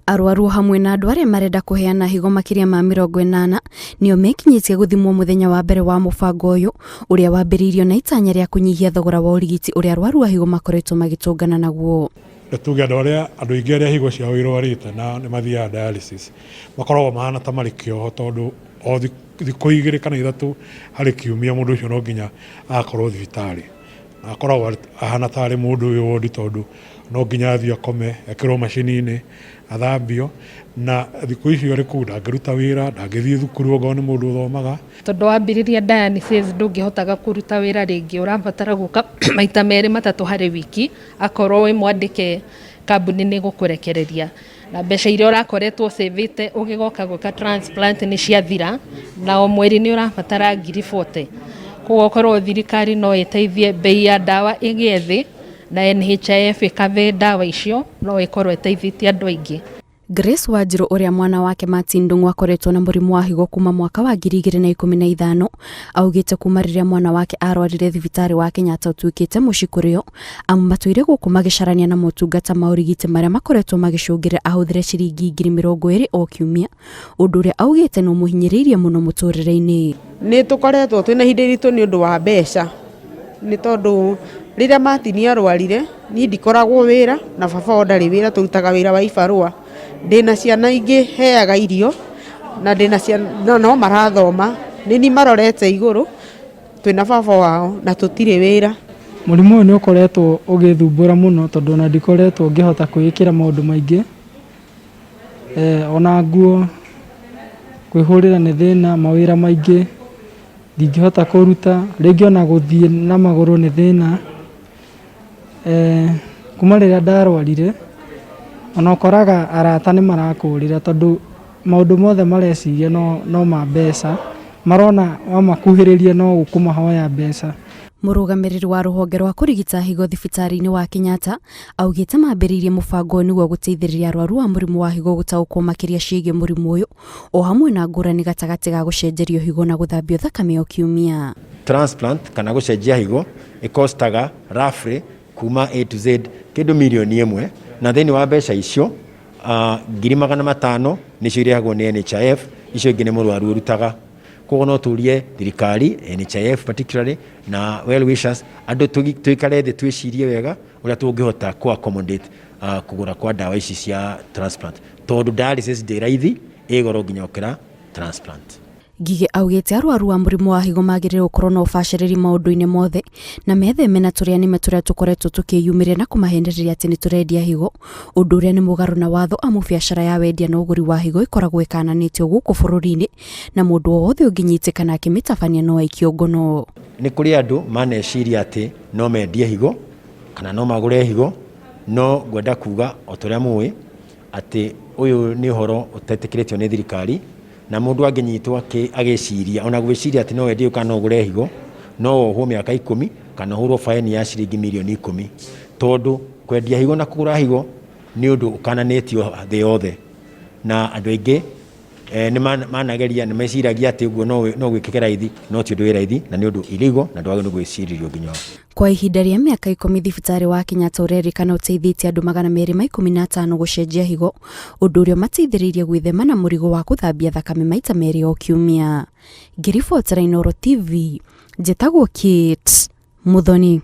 Arwaru hamwe na andũ arĩa marenda kũheana higo makĩria ma 80 nĩo mekinyĩtie gũthimwo mũthenya wa mbere wa mũbango ũyũ, ũrĩa wambĩrĩirio na itanya rĩa kũnyihia thogora wa ũrigiti ũrĩa arwaru a higo makoretwo magĩtũngana naguo. Tuge andũ arĩa, andũ aingĩ arĩa higo ciao irwarĩte na nĩ mathiaga dialysis makoragwo mahana ta marĩ kĩoho, tondũ o thikũ 2 kana 3 harĩ kiumia mũndũ ũcio no nginya agakorwo thibitarĩ, na akoragwo ahana tarĩ mũndũ wĩ wodi, tondũ no nginya athiĩ akome, ekĩrwo macini-inĩ, athambio, na thikũ icio arĩ kũu ndangĩruta wĩra, ndangĩthiĩ thukuru okorwo nĩ mũndũ ũthomaga. Tondũ wambĩrĩria dialysis ndũngĩhotaga kũruta wĩra rĩngĩ, ũrabatara gũka maita merĩ matatũ harĩ wiki. Akorwo wĩ mwandĩke kambuni nĩ gũkũrekereria, na mbeca iria ũrakoretwo savĩte ũgĩgoka gwĩka transplant nĩ ciathira, na o mweri nĩ ũrabatara ngiri 40. Koguo okorwo thirikari no ĩteithie bei ya ndawa ĩgĩe thĩ na NHIF ĩkave ndawa icio, no ĩkorwo ĩteithĩtie andũ aingĩ. Grace Wanjiru, ũrĩa mwana wake Martin Ndung'u akoretwo na mũrimũ wa higo kuma mwaka wa 2015, augĩte kuma rĩrĩa mwana wake arwarire, thibitarĩ wa Kenyatta ũtuĩkĩte mũciĩ kũrĩ o, amu matũire gũkũ magĩcarania na motungata ma ũrigiti marĩa makoretwo magĩcũngĩrĩra ahũthĩre ciringi 20,000 o kiumia, ũndũ ũrĩa augĩte nĩ ũmũhinyĩrĩirie mũno mũtũrĩre-inĩ. Nĩ tũkoretwo twĩna ihinda iritũ nĩ ũndũ wa mbeca, nĩ tondũ rĩrĩa Martin arwarire niĩ ndikoragwo wĩra na baba wao ndarĩ wĩra, tũrutaga wĩra wa ibarũa. Ndĩna ciana ingĩ heaga irio na ndĩna ciana no marathoma, nĩ niĩ marorete igũrũ, twĩna baba wao na tũtirĩ wĩra. Mũrimũ ũyũ nĩ ũkoretwo ũgĩthumbũra mũno, tondũ ona ndikoretwo ngĩhota kwĩĩkĩra maũndũ maingĩ, ona nguo kwĩhũrĩra nĩ thĩna, mawĩra maingĩ ndingĩhota kũruta, rĩngĩ ona gũthiĩ na magũrũ nĩ thĩna. Kuma rĩrĩa ndarwarire, ona ũkoraga arata nĩ marakũrĩra, tondũ maũndũ mothe mareciria no ma mbeca, marona wamakuhĩrĩria no ũkũmahoya mbeca. Mũrũgamĩrĩri wa rũhonge rwa kũrigita higo thibitarĩ-inĩ wa Kenyatta augĩte mambĩrĩirie mũbango ũyũ nĩguo gũteithĩrĩria arwaru a mũrimũ wa higo gũtaũkwo makĩria ciĩgiĩ mũrimũ ũyũ, o hamwe na ngũrani gatagatĩ ga gũcenjerio higo na gũthambio thakame o kiumia. Transplant kana gũcenjia higo ĩkostaga roughly kuma A to Z kĩndũ mirioni 1, na thĩinĩ wa mbeca icio 500,000 nĩcio irĩhagwo nĩ NHIF, icio ingĩ nĩ mũrwaru ũrutaga. Koguo no tũrie thirikari, NHIF particularly, na well wishers, andũ tũikare thĩ twĩcirie wega ũrĩa tũngĩhota kũ accommodate kũgũra kwa ndawa ici cia transplant, tondũ dialysis ndĩ raithi, ĩ goro nginya ũkĩra transplant. Ngigĩ augĩte arwaru a mũrimũ wa higo magĩrĩirwo gũkorwo na ũbacĩrĩri maũndũ-inĩ mothe na metheme na tũrĩa nĩme tũrĩa tũkoretwo tũkĩyumĩria na kũmahenereria atĩ nĩ tũrendia higo, ũndũ ũrĩa nĩ mũgarũ na watho, amu biacara ya wendia na ũgũri wa higo ĩkoragwo ĩkananĩtio gũkũ bũrũri-inĩ, na mũndũ o wothe ũngĩnyitĩkana akĩmĩtabania no aikio ngono. Nĩ kũrĩ andũ maneciria atĩ no mendie higo kana no magũre higo, no ngwenda kuga o ta ũrĩa mũĩ atĩ ũyũ nĩ ũhoro ũtetĩkĩrĩtio nĩ thirikari, na mũndũ angĩnyitwo agĩciria ona gwĩciria atĩ no wendie kana no ũgũre higo, no wohwo mĩaka 10 kana ũhũrwo baĩni ya ciringi mirioni 10, tondũ kwendia higo na kũgũra higo nĩ ũndũ ũkananĩtio thĩ yothe, na andũ aingĩ nĩ manageria, nĩ meciragia atĩ ũguo no gwĩkĩke raithi, no ti ũndũ wĩ raithi na nĩ ũndũ illegal na ndwagĩrĩirwo nĩ gwĩcirĩrio nginya. Kwa ihinda rĩa mĩaka 10, thibitarĩ wa Kenyatta ũrerĩkana ũteithĩtie andũ 215 gũcenjia higo, ũndũ ũrĩa ũmateithĩrĩirie gwĩthema na mũrigo wa gũthambia thakame maita merĩ o kiumia. Ngĩribotera Inooro TV, njĩtagwo Kate Muthoni.